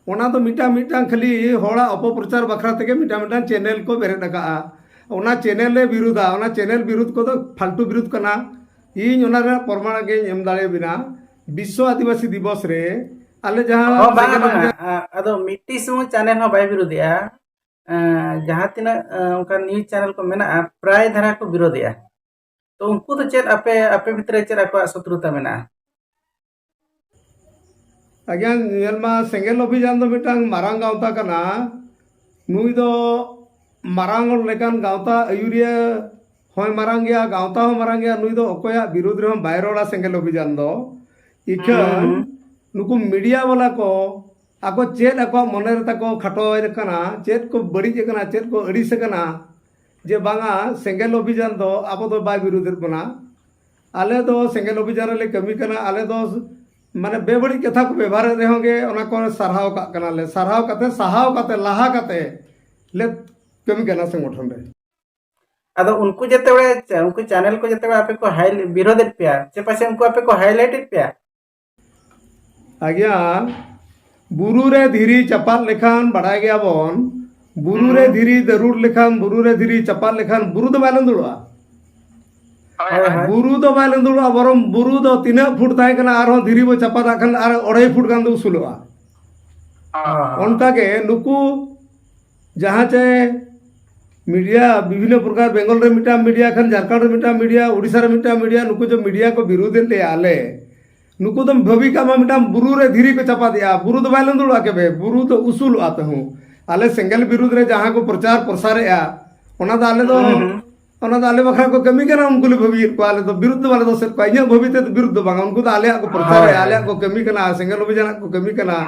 ᱚᱱᱟ ᱫᱚ ᱢᱤᱫᱴᱟᱝ, ᱢᱤᱫᱴᱟᱝ ᱠᱷᱟᱹᱞᱤ ᱦᱚᱲᱟᱜ ᱚᱯᱚᱯᱨᱚᱪᱟᱨ ᱵᱟᱠᱷᱨᱟ ᱛᱮᱜᱮ ᱢᱤᱫᱴᱟᱝ, ᱢᱤᱫᱴᱟᱝ ᱪᱮᱱᱮᱞ ᱠᱚ ᱵᱮᱨᱮᱫ ᱟᱠᱟᱫᱼᱟ᱾ ᱚᱱᱟ ᱪᱮᱱᱮᱞ ᱞᱮ ᱵᱤᱨᱩᱫᱷᱟ, ᱚᱱᱟ ᱪᱮᱱᱮᱞ ᱵᱤᱨᱩᱫᱷ ᱠᱚᱫᱚ ᱯᱷᱟᱞᱛᱩ ᱵᱤᱨᱩᱫᱷ ᱠᱟᱱᱟ᱾ ᱤᱧ ᱚᱱᱟ ᱨᱮᱱᱟᱜ ᱯᱨᱚᱢᱟᱬ ᱜᱮᱧ ᱮᱢ ᱫᱟᱲᱮᱭᱟᱵᱤᱱᱟ᱾ ᱵᱤᱥᱥᱚ ᱟᱹᱫᱤᱵᱟᱹᱥᱤ ᱫᱤᱵᱚᱥ ᱨᱮ ᱟᱞᱮ ᱡᱟᱦᱟᱸ ᱦᱚᱸ, ᱵᱟᱝᱟ, ᱥᱮᱸᱜᱮᱞ ᱵᱟᱝᱟ᱾ ᱚᱵᱷᱤᱡᱟᱱ ᱟ-, ᱟᱫᱚ ᱢᱤᱫᱴᱤᱡ ᱥᱩᱢᱩᱝ ᱪᱮᱱᱮᱞ ᱦᱚᱸ ᱵᱟᱭ ᱵᱤᱨᱳᱫᱷᱮᱜᱼᱟ᱾ ᱮᱸ, ᱡᱟᱦᱟᱸ ᱛᱤᱱᱟᱹᱜ, ᱮᱸ, ᱚᱱᱠᱟᱱ ᱱᱤᱭᱩᱡᱽ ᱪᱮᱱᱮᱞ ᱠᱚ ᱢᱮᱱᱟᱜᱼᱟ, ᱯᱨᱟᱭ ᱫᱷᱟᱨᱟ ᱠᱚ ᱵᱤᱨᱳᱫᱷᱮᱜᱼᱟ᱾ ᱛᱚ, ᱩᱱᱠᱩ ᱫᱚ ᱪᱮᱫ ᱟᱯᱮ, ᱟᱯᱮ ᱵᱷᱤᱛᱨᱤ ᱨᱮ ᱪᱮᱫ ᱟᱠᱚᱣᱟᱜ ᱥᱚᱛᱨᱩᱛᱟ ᱢᱮᱱᱟᱜᱼᱟ? ᱟᱜᱮ ᱧᱮᱞ ᱢᱟ, ᱥᱮᱸᱜᱮᱞ ᱚᱵᱷᱤᱡᱟᱱ ᱫᱚ ᱢᱤᱫᱴᱟᱝ ᱢᱟᱨᱟᱝ ᱜᱟᱶᱛᱟ ᱠᱟᱱᱟ᱾ ᱱᱩᱭ ᱫᱚ ᱢᱟᱨᱟᱝ ᱦᱚᱲ ᱞᱮᱠᱟᱱ ᱜᱟᱶᱛᱟ ᱟᱹᱭᱩᱨᱤᱭᱟᱹ ᱦᱚᱸᱭ ᱢᱟᱨᱟᱝ ᱜᱮᱭᱟ, ᱜᱟᱶᱛᱟ ᱦᱚᱸ ᱢᱟᱨᱟᱝ ᱜᱮᱭᱟ᱾ ᱱᱩᱭ ᱫᱚ ᱚᱠᱚᱭᱟᱜ ᱵᱤᱨᱩᱫᱽ ᱨᱮᱦᱚᱸ ᱵᱟᱭ ᱨᱚᱲᱟ ᱥᱮᱸᱜᱮᱞ ᱚᱵᱷᱤᱡᱟᱱ ᱫᱚ᱾ ᱤᱠᱷᱟᱹᱱ ᱦᱩᱸ᱾ ᱱᱩᱠᱩ ᱢᱤᱰᱤᱭᱟ ᱵᱟᱞᱟ ᱠᱚ ᱟᱠᱚ ᱪᱮᱫ ᱟᱠᱚᱣᱟᱜ ᱢᱚᱱᱮ ᱨᱮ ᱛᱟᱠᱚ ᱠᱷᱟᱴᱚ ᱟᱠᱟᱱᱟ, ᱪᱮᱫ ᱠᱚ ᱵᱟᱹᱲᱤᱡ ᱟᱠᱟᱱᱟ, ᱪᱮᱫ ᱠᱚ ᱟᱹᱲᱤᱥ ᱟᱠᱟᱱᱟ, ᱡᱮ ᱵᱟᱝᱟ ᱥᱮᱸᱜᱮᱞ ᱚᱵᱷᱤᱡᱟᱱ ᱫᱚ ᱟᱵᱚ ᱫᱚ ᱵᱟᱭ ᱵᱤᱨᱩᱫᱷᱮᱫ ᱵᱚᱱᱟ, ᱟᱞᱮ ᱫᱚ ᱥᱮᱸᱜᱮᱞ ᱚᱵᱷᱤᱡᱟᱱ ᱨᱮᱞᱮ ᱠᱟᱹᱢᱤ ᱠᱟᱱᱟ, ᱟᱞᱮ ᱫᱚ ᱢᱟᱱᱮ ᱵᱮᱵᱟᱹᱲᱤᱡ ᱠᱟᱛᱷᱟ ᱠᱚ ᱵᱮᱵᱷᱟᱨᱮᱫ ᱨᱮᱦᱚᱸ ᱜᱮ ᱚᱱᱟ ᱠᱚ ᱥᱟᱨᱦᱟᱣ ᱠᱟᱜ ᱠᱟᱱᱟᱞᱮ, ᱥᱟᱨᱦᱟᱣ ᱠᱟᱛᱮ ᱥᱟᱦᱟᱣ ᱠᱟᱛᱮ ᱞᱟᱦᱟ ᱠᱟᱛᱮ ᱞᱮ ᱠᱟᱹᱢᱤ ᱠᱟᱱᱟ ᱥᱚᱝᱜᱚᱴᱷᱚᱱ ᱨᱮ᱾ ᱟᱫᱚ ᱩᱱᱠᱩ ᱡᱮᱛᱮ ᱵᱮᱲᱮ, ᱩᱱᱠᱩ ᱪᱮᱱᱮᱞ ᱠᱚ ᱡᱮᱛᱮ ᱵᱮᱲᱮ ᱟᱯᱮ ᱠᱚ ᱦᱟᱭ ᱵᱤᱨᱳᱫᱮᱫ ᱯᱮᱭᱟ, ᱪᱮ ᱯᱟᱥᱮ ᱩᱱᱠᱩ ᱟᱯᱮ ᱠᱚ ᱦᱟᱭᱞᱟᱭᱤᱴᱮᱫ ᱯᱮᱭᱟ? ᱟᱜᱮᱭᱟ, ᱵᱩᱨᱩ ᱨᱮ ᱫᱷᱤᱨᱤ ᱪᱟᱯᱟᱫ ᱞᱮᱠᱷᱟᱱ ᱵᱟᱲᱟᱭ ᱜᱮᱭᱟᱵᱚᱱ, ᱵᱩᱨᱩ ᱨᱮ ᱫᱷᱤᱨᱤ ᱫᱟᱹᱨᱩᱲ ᱞᱮᱠᱷᱟᱱ, ᱵᱩᱨᱩ ᱨᱮ ᱫᱷᱤᱨᱤ ᱪᱟᱯᱟᱫ ᱞᱮᱠᱷᱟᱱ ᱵᱩᱨᱩ ᱫᱚ ᱵᱟᱭ ᱞᱟᱸᱫᱩᱲᱚᱜᱼᱟ᱾ ᱦᱳᱭ, ᱦᱳᱭ᱾ ᱵᱩᱨᱩ ᱫᱚ ᱵᱟᱭ ᱞᱟᱸᱫᱩᱲᱚᱜᱼᱟ, ᱵᱚᱨᱚᱝ ᱵᱩᱨᱩ ᱫᱚ ᱛᱤᱱᱟᱹᱜ ᱯᱷᱩᱴ ᱛᱟᱦᱮᱸ ᱠᱟᱱᱟ, ᱟᱨᱦᱚᱸ ᱫᱷᱤᱨᱤ ᱵᱚ ᱪᱟᱯᱟᱫᱟᱜ ᱠᱷᱟᱱ ᱟᱨ ᱟᱹᱲᱟᱹᱭ ᱯᱷᱩᱴ ᱜᱟᱱ ᱫᱚ ᱩᱥᱩᱞᱚᱜᱼᱟ᱾ ᱦᱚᱸ, ᱦᱚᱸ᱾ ᱚᱱᱠᱟᱜᱮ ᱱᱩᱠᱩ ᱡᱟᱦᱟᱸ ᱪᱮ ᱢᱤᱰᱤᱭᱟ, ᱵᱤᱵᱷᱤᱱᱱᱚ ᱯᱨᱚᱠᱟᱨ, ᱵᱮᱝᱜᱚᱞ ᱨᱮ ᱢᱤᱫᱴᱟᱝ ᱢᱤᱰᱤᱭᱟ, ᱠᱷᱟᱱ ᱡᱷᱟᱲᱠᱷᱚᱸᱰ ᱨᱮ ᱢᱤᱫᱴᱟᱝ ᱢᱤᱰᱤᱭᱟ, ᱳᱰᱤᱥᱟ ᱨᱮ ᱢᱤᱫᱴᱟᱝ ᱢᱤᱰᱤᱭᱟ, ᱱᱩᱠᱩ ᱡᱮ ᱢᱤᱰᱤᱭᱟ ᱠᱚ ᱵᱤᱨᱩᱫᱷ ᱮᱫ ᱞᱮᱭᱟ ᱟᱞᱮ, ᱱᱩᱠᱩ ᱫᱚᱢ ᱵᱷᱟᱹᱵᱤ ᱠᱟᱜ ᱢᱟ ᱢᱤᱫᱴᱟᱝ ᱵᱩᱨᱩ ᱨᱮ ᱫᱷᱤᱨᱤ ᱠᱚ ᱪᱟᱯᱟᱫᱮᱜᱼᱟ, ᱵᱩᱨᱩ ᱫᱚ ᱵᱟᱭ ᱞᱟᱸᱫᱩᱲᱚᱜᱼᱟ ᱠᱮᱵᱮ, ᱵᱩᱨᱩ ᱫᱚ ᱩᱥᱩᱞᱚᱜᱼᱟ ᱛᱟᱹᱦᱩ᱾ ᱟᱞᱮ ᱥᱮᱸᱜᱮᱞ ᱵᱤᱨᱩᱫᱷ ᱨᱮ ᱡᱟᱦᱟᱸ ᱠᱚ ᱯᱨᱚᱪᱟᱨ ᱯᱨᱚᱥᱟᱨᱮᱜᱼᱟ, ᱚᱱᱟ ᱫᱚ ᱟᱞᱮ ᱫᱚ, ᱦᱩᱸ, ᱦᱩᱸ᱾ ᱚᱱᱟ ᱫᱚ ᱟᱞᱮ ᱵᱟᱠᱷᱨᱟ ᱠᱚ ᱠᱟᱹᱢᱤ ᱠᱟᱱᱟ, ᱩᱱᱠᱩ ᱞᱮ ᱵᱷᱟᱹᱵᱤᱭᱮᱫ ᱠᱚᱣᱟ, ᱟᱞᱮ ᱫᱚ ᱵᱤᱨᱩᱫᱷ ᱫᱚ ᱵᱟᱞᱮ ᱫᱳᱥᱮᱫ ᱠᱚᱣᱟ, ᱤᱧᱟᱹᱜ ᱵᱷᱟᱹᱵᱤ ᱛᱮ ᱵᱤᱨᱩᱫᱷ ᱫᱚ ᱵᱟᱝᱟ, ᱩᱱᱠᱩ ᱫᱚ ᱟᱞᱮᱭᱟᱜ ᱠᱚ ᱯᱨᱚᱪᱟᱨᱮᱜᱼᱟ, ᱦᱳᱭ, ᱦᱳᱭ᱾ ᱟᱞᱮᱭᱟᱜ ᱠᱚ ᱠᱟᱹᱢᱤ ᱠᱟᱱᱟ, ᱥᱮᱸᱜᱮᱞ ᱚᱵᱷᱤᱡᱟᱱᱟᱜ ᱠᱚ ᱠᱟᱹᱢᱤ ᱠᱟᱱᱟ,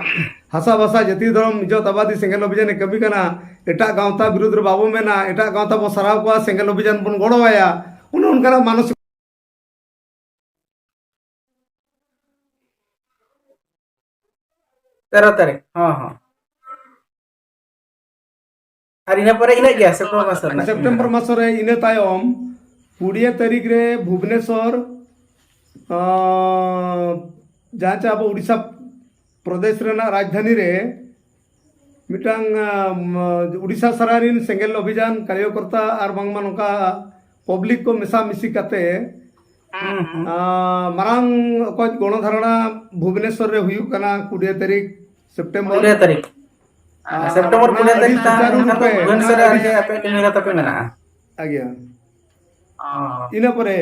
ᱦᱟᱥᱟ ᱵᱷᱟᱥᱟ ᱡᱟᱹᱛᱤ ᱫᱷᱚᱨᱚᱢ ᱤᱡᱽᱡᱚᱛ ᱟᱵᱟᱫᱤ ᱥᱮᱸᱜᱮᱞ ᱚᱵᱷᱤᱡᱟᱱᱮ ᱠᱟᱹᱢᱤ ᱠᱟᱱᱟ, ᱮᱴᱟᱜ ᱜᱟᱶᱛᱟ ᱵᱤᱨᱩᱫᱷ ᱨᱮ ᱵᱟᱵᱚ ᱢᱮᱱᱟ, ᱮᱴᱟᱜ ᱜᱟᱶᱛᱟ ᱵᱚ ᱥᱟᱨᱦᱟᱣ ᱠᱚᱣᱟ, ᱥᱮᱸᱜᱮᱞ ᱚᱵᱷᱤᱡᱟᱱ ᱵᱚᱱ ᱜᱚᱲᱚᱣᱟᱭᱟ, ᱚᱱᱮ ᱚᱱᱠᱟᱱᱟᱜ ᱢᱟᱱᱚᱥᱤᱠ ᱛᱮᱨᱚ ᱛᱟᱹᱨᱤᱠᱷ, ᱦᱚᱸ, ᱦᱚᱸ᱾ ᱟᱨ ᱤᱱᱟᱹ ᱯᱚᱨᱮ ᱤᱱᱟᱹᱜ ᱜᱮᱭᱟ ᱥᱮᱯᱴᱮᱢᱵᱚᱨ ᱢᱟᱥ ᱨᱮᱱᱟᱜ ᱠᱟᱹᱢᱤ ᱥᱮᱯᱴᱮᱢᱵᱚᱨ ᱦᱚᱨᱟ? ᱢᱟᱥ ᱨᱮ ᱤᱱᱟᱹ ᱛᱟᱭᱚᱢ ᱠᱩᱲᱤᱭᱟᱹ ᱛᱟᱹᱨᱤᱠᱷ ᱨᱮ ᱵᱷᱩᱵᱽᱱᱮᱥᱚᱨ, ᱟᱸ, ᱡᱟᱦᱟᱸ ᱪᱮ ᱟᱵᱚ ᱩᱲᱤᱥᱥᱟ ᱯᱨᱚᱫᱮᱥ ᱨᱮᱱᱟᱜ ᱨᱟᱡᱽᱫᱷᱟᱱᱤ ᱨᱮ ᱢᱤᱫᱴᱟᱝ, ᱟᱸ, ᱩᱲᱤᱥᱥᱟ ᱥᱟᱨᱟ ᱨᱤᱱ ᱥᱮᱸᱜᱮᱞ ᱚᱵᱷᱤᱡᱟᱱ ᱠᱟᱨᱭᱚᱠᱚᱨᱛᱟ ᱟᱨ ᱵᱟᱝᱢᱟ ᱱᱚᱝᱠᱟ ᱯᱚᱵᱽᱞᱤᱠ ᱠᱚ ᱢᱮᱥᱟ ᱢᱤᱥᱤ ᱠᱟᱛᱮ, ᱦᱩᱸ, ᱦᱩᱸ᱾ ᱟᱸ, ᱢᱟᱨᱟᱝ ᱚᱠᱚᱡ ᱜᱚᱬᱚᱫᱷᱟᱨᱚᱬᱟ ᱵᱷᱩᱵᱽᱱᱮᱥᱚᱨ ᱨᱮ ᱦᱩᱭᱩᱜ ᱠᱟᱱᱟ ᱠᱩᱲᱤᱭᱟᱹ ᱛᱟᱹᱨᱤᱠᱷ ᱥᱮᱯᱴᱮᱢᱵᱚᱨ᱾ ᱠᱩᱲᱤᱭᱟᱹ ᱛᱟᱹᱨᱤᱠᱷ᱾ ᱟᱨ ᱥᱮᱯᱴᱮᱢᱵᱚᱨ ᱚᱱᱟ ᱠᱩᱲᱤᱭᱟᱹ ᱟᱹᱰᱤ ᱛᱟᱹᱨᱤᱠᱷ ᱛᱟᱦᱮᱸ ᱥᱩᱪᱟᱨᱩ ᱞᱮᱱᱠᱷᱟᱱ ᱫᱚ ᱨᱩᱯᱮ, ᱚᱱᱟ ᱵᱷᱩᱵᱽᱱᱮᱥᱚᱨ ᱨᱮ ᱟᱹᱰᱤ ᱟᱨᱠᱤ ᱟᱯᱮᱭᱟᱜ ᱠᱟᱹᱢᱤ ᱦᱚᱨᱟ ᱛᱟᱯᱮ ᱢᱮᱱᱟᱜᱼᱟ᱾ ᱟᱜᱮ᱾ ᱚ᱾ ᱤᱱᱟᱹ ᱯᱚᱨᱮ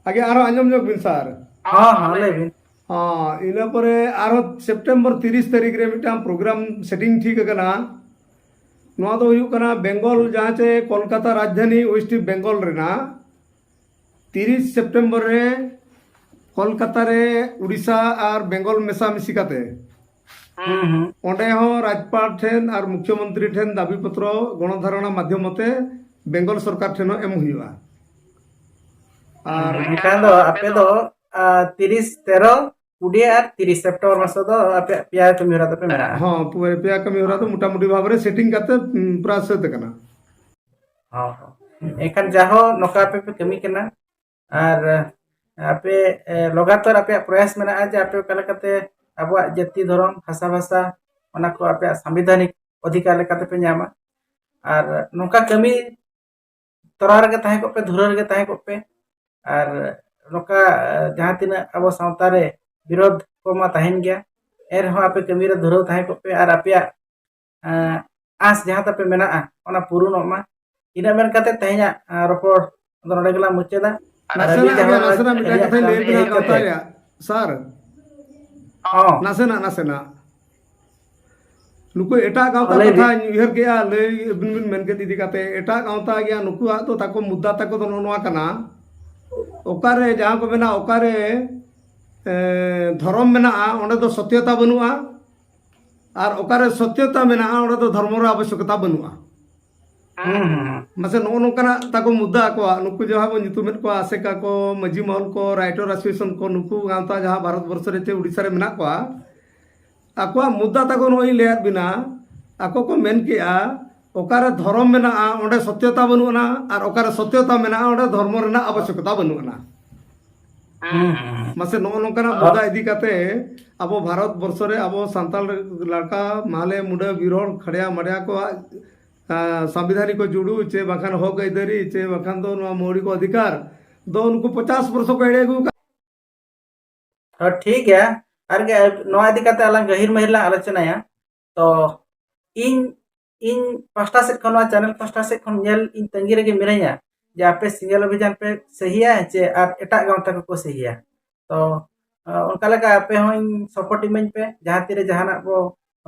ᱟᱜᱮ ᱟᱨᱚ ᱟᱸᱡᱚᱢ ᱧᱚᱜ ᱵᱤᱱ ᱥᱟᱨ᱾ ᱦᱚᱸ, ᱦᱚᱸ, ᱞᱟᱹᱭ ᱵᱤᱱ᱾ ᱦᱚᱸ, ᱤᱱᱟᱹ ᱯᱚᱨᱮ ᱟᱨᱚ ᱥᱮᱯᱴᱮᱢᱵᱚᱨ ᱛᱤᱨᱤᱥ ᱛᱟᱹᱨᱤᱠᱷ ᱨᱮ ᱢᱤᱫᱴᱟᱝ ᱯᱨᱳᱜᱨᱟᱢ ᱥᱮᱴᱤᱝ ᱴᱷᱤᱠ ᱟᱠᱟᱱᱟ᱾ ᱱᱚᱣᱟ ᱫᱚ ᱦᱩᱭᱩᱜ ᱠᱟᱱᱟ ᱵᱮᱝᱜᱚᱞ, ᱡᱟᱦᱟᱸ ᱪᱮ ᱠᱳᱞᱠᱟᱛᱟ ᱨᱟᱡᱽᱫᱷᱟᱱᱤ ᱳᱭᱮᱥᱴ ᱵᱮᱝᱜᱚᱞ ᱨᱮᱱᱟᱜ ᱛᱤᱨᱤᱥ ᱥᱮᱯᱴᱮᱢᱵᱚᱨ ᱨᱮ ᱠᱳᱞᱠᱟᱛᱟ ᱨᱮ ᱩᱲᱤᱥᱥᱟ ᱟᱨ ᱵᱮᱝᱜᱚᱞ ᱢᱮᱥᱟ ᱢᱤᱥᱤ ᱠᱟᱛᱮ ᱦᱩᱸ, ᱦᱩᱸ᱾ ᱚᱸᱰᱮ ᱦᱚᱸ ᱨᱟᱡᱽᱯᱟᱞ ᱴᱷᱮᱱ ᱟᱨ ᱢᱩᱠᱷᱭᱚᱢᱚᱱᱛᱨᱤ ᱴᱷᱮᱱ ᱫᱟᱹᱵᱤ ᱯᱚᱛᱨᱚ ᱜᱚᱬᱚᱫᱷᱟᱨᱚᱬᱟ ᱢᱟᱫᱽᱫᱷᱚᱢ ᱛᱮ ᱵᱮᱝᱜᱚᱞ ᱥᱚᱨᱠᱟᱨ ᱴᱷᱮᱱ ᱦᱚᱸ ᱮᱢ ᱦᱩᱭᱩᱜᱼᱟ᱾ ᱟᱨ ᱮᱱᱠᱷᱟᱱ ᱫᱚ ᱟᱯᱮ ᱫᱚ ᱟᱨ ᱛᱤᱨᱤᱥ ᱛᱮᱨᱚ ᱠᱩᱲᱤ ᱟᱨ ᱛᱤᱨᱤᱥ ᱥᱮᱯᱴᱮᱢᱵᱚᱨ ᱢᱟᱥ ᱫᱚ ᱟᱯᱮᱭᱟᱜ ᱯᱮᱭᱟ ᱠᱟᱹᱢᱤ ᱦᱚᱨᱟ ᱫᱚᱯᱮ ᱢᱮᱱᱟᱜᱼᱟ᱾ ᱦᱚᱸ, ᱯᱩᱨᱟᱹ ᱯᱮᱭᱟ ᱠᱟᱹᱢᱤ ᱦᱚᱨᱟ ᱫᱚ ᱢᱚᱴᱟᱢᱩᱴᱤ ᱵᱷᱟᱵᱽ ᱨᱮ ᱥᱮᱴᱤᱝ ᱠᱟᱛᱮ ᱩᱢ, ᱯᱩᱨᱟᱹ ᱥᱟᱹᱛ ᱟᱠᱟᱱᱟ᱾ ᱦᱚᱸ, ᱦᱚᱸ᱾ ᱮᱱᱠᱷᱟᱱ ᱡᱟᱦᱚᱸ ᱱᱚᱝᱠᱟ ᱟᱯᱮ ᱯᱮ ᱠᱟᱹᱢᱤ ᱠᱟᱱᱟ ᱟᱨ ᱟᱯᱮ ᱮ, ᱞᱚᱜᱟᱛᱟᱨ ᱟᱯᱮᱭᱟᱜ ᱯᱨᱚᱭᱟᱥ ᱢᱮᱱᱟᱜᱼᱟ ᱡᱮ ᱟᱯᱮ ᱚᱠᱟ ᱞᱮᱠᱟᱛᱮ ᱟᱵᱚᱣᱟᱜ ᱡᱟᱹᱛᱤ, ᱫᱷᱚᱨᱚᱢ, ᱵᱷᱟᱥᱟ ᱵᱷᱟᱥᱟ ᱚᱱᱟ ᱠᱚ ᱟᱯᱮᱭᱟᱜ ᱥᱟᱝᱵᱤᱫᱷᱟᱱᱤᱠ ᱚᱫᱷᱤᱠᱟᱨ ᱞᱮᱠᱟᱛᱮ ᱯᱮ ᱧᱟᱢᱟ᱾ ᱟᱨ ᱱᱚᱝᱠᱟ ᱠᱟᱹᱢᱤ ᱛᱚᱨᱟ ᱨᱮᱜᱮ ᱛᱟᱦᱮᱸ ᱠᱚᱜ ᱯᱮ, ᱫᱷᱩᱨᱟᱹ ᱨᱮᱜᱮ ᱛᱟᱦᱮᱸ ᱠᱚᱜ ᱯᱮ᱾ ᱟᱨ ᱱᱚᱝᱠᱟ ᱮ, ᱡᱟᱦᱟᱸ ᱛᱤᱱᱟᱹᱜ ᱟᱵᱚ ᱥᱟᱶᱛᱟ ᱨᱮ ᱵᱤᱨᱳᱫᱷ ᱠᱚ ᱢᱟ ᱛᱟᱦᱮᱱ ᱜᱮᱭᱟ, ᱮᱱ ᱨᱮᱦᱚᱸ ᱟᱯᱮ ᱠᱟᱹᱢᱤ ᱨᱮ ᱫᱷᱩᱨᱟᱹᱣ ᱛᱟᱦᱮᱸ ᱠᱚᱜ ᱯᱮ ᱟᱨ ᱟᱯᱮᱭᱟᱜ ᱮ, ᱟᱸᱥ ᱡᱟᱦᱟᱸ ᱛᱟᱯᱮ ᱢᱮᱱᱟᱜᱼᱟ ᱚᱱᱟ ᱯᱩᱨᱩᱱᱚᱜ ᱢᱟ᱾ ᱤᱱᱟᱹ ᱢᱮᱱ ᱠᱟᱛᱮ ᱛᱮᱦᱮᱧᱟᱜ ᱮ, ᱨᱚᱯᱚᱲ ᱫᱚ ᱱᱚᱰᱮ ᱜᱮᱞᱟᱝ ᱢᱩᱪᱟᱹᱫᱟ᱾ ᱟᱨ ᱟᱹᱵᱤᱱ ᱱᱟᱥᱮᱱᱟᱜ ᱜᱮ, ᱡᱟᱦᱟᱸ ᱱᱟᱥᱮᱱᱟᱜ ᱢᱤᱫᱴᱟᱝ ᱟᱹᱞᱤᱧᱟᱜ ᱠᱟᱛᱷᱟᱧ ᱪᱟᱱᱮᱞ ᱞᱟᱹᱭ ᱨᱮ ᱵᱤᱱᱟ ᱦᱮᱡ ᱜᱟᱶᱛᱟ ᱠᱟᱛᱮ ᱨᱮᱭᱟᱜ ᱥᱟᱨ᱾ ᱦᱚᱸ᱾ ᱱᱟᱥᱮᱱᱟᱜ, ᱱᱟᱥᱮᱱᱟᱜ᱾ ᱱᱩᱠᱩ ᱮᱴᱟᱜ ᱜᱟᱶᱛᱟ ᱞᱟᱹᱭ ᱵᱤᱱ᱾ ᱠᱟᱛᱷᱟᱧ ᱩᱭᱦᱟᱹᱨ ᱠᱮᱜᱼᱟ, ᱞᱟᱹᱭ ᱟᱹᱵᱤᱱ ᱵᱤᱱ ᱢᱮᱱ ᱠᱮᱫ ᱤᱫᱤ ᱠᱟᱛᱮ, ᱮᱴᱟᱜ ᱜᱟᱶᱛᱟ ᱜᱮᱭᱟ, ᱱᱩᱠᱩᱣᱟᱜ ᱫᱚ ᱛᱟᱠᱚ ᱢᱩᱫᱽᱫᱟ ᱛᱟᱠᱚ ᱫᱚ ᱱᱚᱜᱼᱚ ᱱᱚᱣᱟ ᱠᱟᱱᱟ, ᱚᱠᱟᱨᱮ ᱡᱟᱦᱟᱸ ᱠᱚ ᱢᱮᱱᱟ, ᱚᱠᱟᱨᱮ ᱮ, ᱫᱷᱚᱨᱚᱢ ᱢᱮᱱᱟᱜᱼᱟ, ᱚᱸᱰᱮ ᱫᱚ ᱥᱚᱛᱭᱚᱛᱟ ᱵᱟᱹᱱᱩᱜᱼᱟ, ᱟᱨ ᱚᱠᱟᱨᱮ ᱥᱚᱛᱭᱚᱛᱟ ᱢᱮᱱᱟᱜᱼᱟ, ᱚᱸᱰᱮ ᱫᱚ ᱫᱷᱚᱨᱢᱚ ᱨᱮ ᱟᱵᱚᱥᱭᱚᱠᱚᱛᱟ ᱵᱟᱹᱱᱩᱜᱼᱟ᱾ ᱦᱩᱸ, ᱦᱩᱸ, ᱦᱩᱸ᱾ ᱢᱟᱥᱮ ᱱᱚᱜᱼᱚ ᱱᱚᱝᱠᱟᱱᱟᱜ ᱛᱟᱠᱚ ᱢᱩᱫᱽᱫᱟ ᱟᱠᱚᱣᱟᱜ, ᱱᱩᱠᱩ ᱡᱟᱦᱟᱸ ᱵᱚᱱ ᱧᱩᱛᱩᱢᱮᱫ ᱠᱚᱣᱟ ᱟᱥᱮᱠᱟ ᱠᱚ, ᱢᱟᱹᱡᱷᱤ ᱢᱚᱦᱚᱞ ᱠᱚ, ᱨᱟᱭᱴᱚᱨ ᱮᱥᱳᱥᱤᱭᱮᱥᱚᱱ ᱠᱚ, ᱱᱩᱠᱩ ᱜᱟᱶᱛᱟ ᱡᱟᱦᱟᱸ ᱵᱷᱟᱨᱚᱛ ᱵᱚᱨᱥᱚ ᱨᱮ ᱪᱮ ᱩᱲᱤᱥᱥᱟ ᱨᱮ ᱢᱮᱱᱟᱜ ᱠᱚᱣᱟ, ᱟᱠᱚᱣᱟᱜ ᱢᱩᱫᱽᱫᱟ ᱛᱟᱠᱚ ᱱᱚᱜᱼᱚᱭ ᱤᱧ ᱞᱟᱹᱭᱟᱫ ᱵᱤᱱᱟ, ᱟᱠᱚ ᱠᱚ ᱢᱮᱱ ᱠᱮᱜᱼᱟ, ᱚᱠᱟᱨᱮ ᱫᱷᱚᱨᱚᱢ ᱢᱮᱱᱟᱜᱼᱟ, ᱚᱸᱰᱮ ᱥᱚᱛᱭᱚᱛᱟ ᱵᱟᱹᱱᱩᱜ ᱟᱱᱟ, ᱟᱨ ᱚᱠᱟᱨᱮ ᱥᱚᱛᱭᱚᱛᱟ ᱢᱮᱱᱟᱜᱼᱟ, ᱚᱸᱰᱮ ᱫᱷᱚᱨᱢᱚ ᱨᱮᱱᱟᱜ ᱟᱵᱚᱥᱭᱚᱠᱚᱛᱟ ᱵᱟᱹᱱᱩᱜ ᱟᱱᱟ᱾ ᱦᱩᱸ, ᱦᱩᱸ, ᱦᱩᱸ᱾ ᱢᱟᱥᱮ ᱱᱚᱜᱼᱚ ᱱᱚᱝᱠᱟᱱᱟᱜ ᱢᱩᱫᱽᱫᱟ ᱤᱫᱤ ᱠᱟᱛᱮ ᱟᱵᱚ ᱵᱷᱟᱨᱚᱛ ᱵᱚᱨᱥᱚ ᱨᱮ ᱟᱵᱚ ᱥᱟᱱᱛᱟᱲ ᱞᱟᱲᱠᱟ, ᱢᱟᱦᱞᱮ, ᱢᱩᱰᱟᱹ, ᱵᱤᱨ ᱦᱚᱲ, ᱠᱷᱟᱲᱭᱟ, ᱢᱟᱲᱭᱟ ᱠᱚᱣᱟᱜ, ᱟ, ᱥᱟᱝᱵᱤᱫᱷᱟᱱᱤᱠ ᱠᱚ ᱡᱩᱲᱩ ᱪᱮ ᱵᱟᱠᱷᱟᱱ ᱦᱚᱠ ᱟᱹᱭᱫᱟᱹᱨᱤ ᱪᱮ ᱵᱟᱠᱷᱟᱱ ᱫᱚ ᱱᱚᱣᱟ ᱢᱳᱣᱞᱤᱠ ᱚᱫᱷᱤᱠᱟᱨ ᱫᱚ ᱩᱱᱠᱩ ᱯᱚᱪᱟᱥ ᱵᱚᱨᱥᱚ ᱠᱚ ᱮᱲᱮ ᱟᱹᱜᱩ ᱟᱠᱟᱫ᱾ ᱦᱚᱸ, ᱴᱷᱤᱠ ᱜᱮᱭᱟ᱾ ᱟᱨ ᱜᱮ ᱱᱚᱣᱟ ᱤᱫᱤ ᱠᱟᱛᱮ ᱟᱞᱟᱝ ᱜᱟᱹᱦᱤᱨ ᱢᱟᱹᱦᱤᱨ ᱞᱟᱝ ᱟᱞᱳᱪᱚᱱᱟᱭᱟ᱾ ᱛᱚ ᱤᱧ, ᱤᱧ ᱯᱟᱥᱴᱟ ᱥᱮᱫ ᱠᱷᱚᱱ, ᱱᱚᱣᱟ ᱪᱮᱱᱮᱞ ᱯᱟᱥᱴᱟ ᱥᱮᱫ ᱠᱷᱚᱱ ᱧᱮᱞ ᱤᱧ ᱛᱟᱺᱜᱤ ᱨᱮᱜᱮ ᱢᱤᱱᱟᱹᱧᱟ ᱡᱮ ᱟᱯᱮ ᱥᱤᱸᱜᱮᱞ ᱚᱵᱷᱤᱡᱟᱱ ᱯᱮ ᱥᱟᱹᱦᱤᱭᱟ ᱪᱮ ᱟᱨ ᱮᱴᱟᱜ ᱜᱟᱶᱛᱟ ᱠᱚᱠᱚ ᱥᱟᱹᱦᱤᱭᱟ᱾ ᱛᱚ ᱚᱱᱠᱟ ᱞᱮᱠᱟ ᱟᱯᱮ ᱦᱚᱸ ᱤᱧ ᱥᱟᱯᱳᱨᱴ ᱤᱢᱟᱹᱧ ᱯᱮ, ᱡᱟᱦᱟᱸ ᱛᱤᱨᱮ ᱡᱟᱦᱟᱱᱟᱜ ᱵᱚ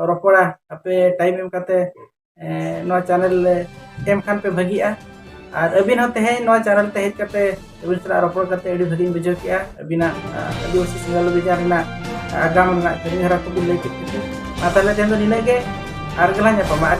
ᱨᱚᱯᱚᱲᱟ, ᱟᱯᱮ ᱴᱟᱭᱤᱢ ᱮᱢ ᱠᱟᱛᱮ ᱮ, ᱱᱚᱣᱟ ᱪᱮᱱᱮᱞ ᱨᱮ ᱮᱢ ᱠᱷᱟᱱ ᱯᱮ ᱵᱷᱟᱹᱜᱤᱜᱼᱟ᱾ ᱟᱨ ᱟᱹᱵᱤᱱ ᱦᱚᱸ ᱛᱮᱦᱮᱧ ᱱᱚᱣᱟ ᱪᱮᱱᱮᱞ ᱛᱮ ᱦᱮᱡ ᱠᱟᱛᱮ ᱟᱹᱵᱤᱱ ᱥᱟᱞᱟᱜ ᱨᱚᱯᱚᱲ ᱠᱟᱛᱮ ᱟᱹᱰᱤ ᱵᱷᱟᱹᱜᱤᱧ ᱵᱩᱡᱷᱟᱹᱣ ᱠᱮᱜᱼᱟ᱾ ᱟᱹᱵᱤᱱᱟᱜ ᱟ, ᱟᱹᱫᱤᱵᱟᱹᱥᱤ ᱥᱤᱸᱜᱮᱞ ᱚᱵᱷᱤᱡᱟᱱ ᱨᱮᱱᱟᱜ ᱟᱜᱟᱢ ᱨᱮᱱᱟᱜ ᱠᱟᱹᱢᱤ ᱦᱚᱨᱟ ᱠᱚᱵᱤᱱ ᱞᱟᱹᱭ ᱠᱮᱫ ᱠᱷᱟᱹᱛᱤᱨ ᱟᱨ ᱛᱟᱦᱚᱞᱮ ᱛᱮᱦᱮᱧ ᱫᱚ ᱱᱤᱱᱟᱹᱜ ᱜᱮ, ᱟᱨ ᱜᱮᱞᱟᱝ ᱧᱟᱯᱟᱢᱟ ᱟᱨ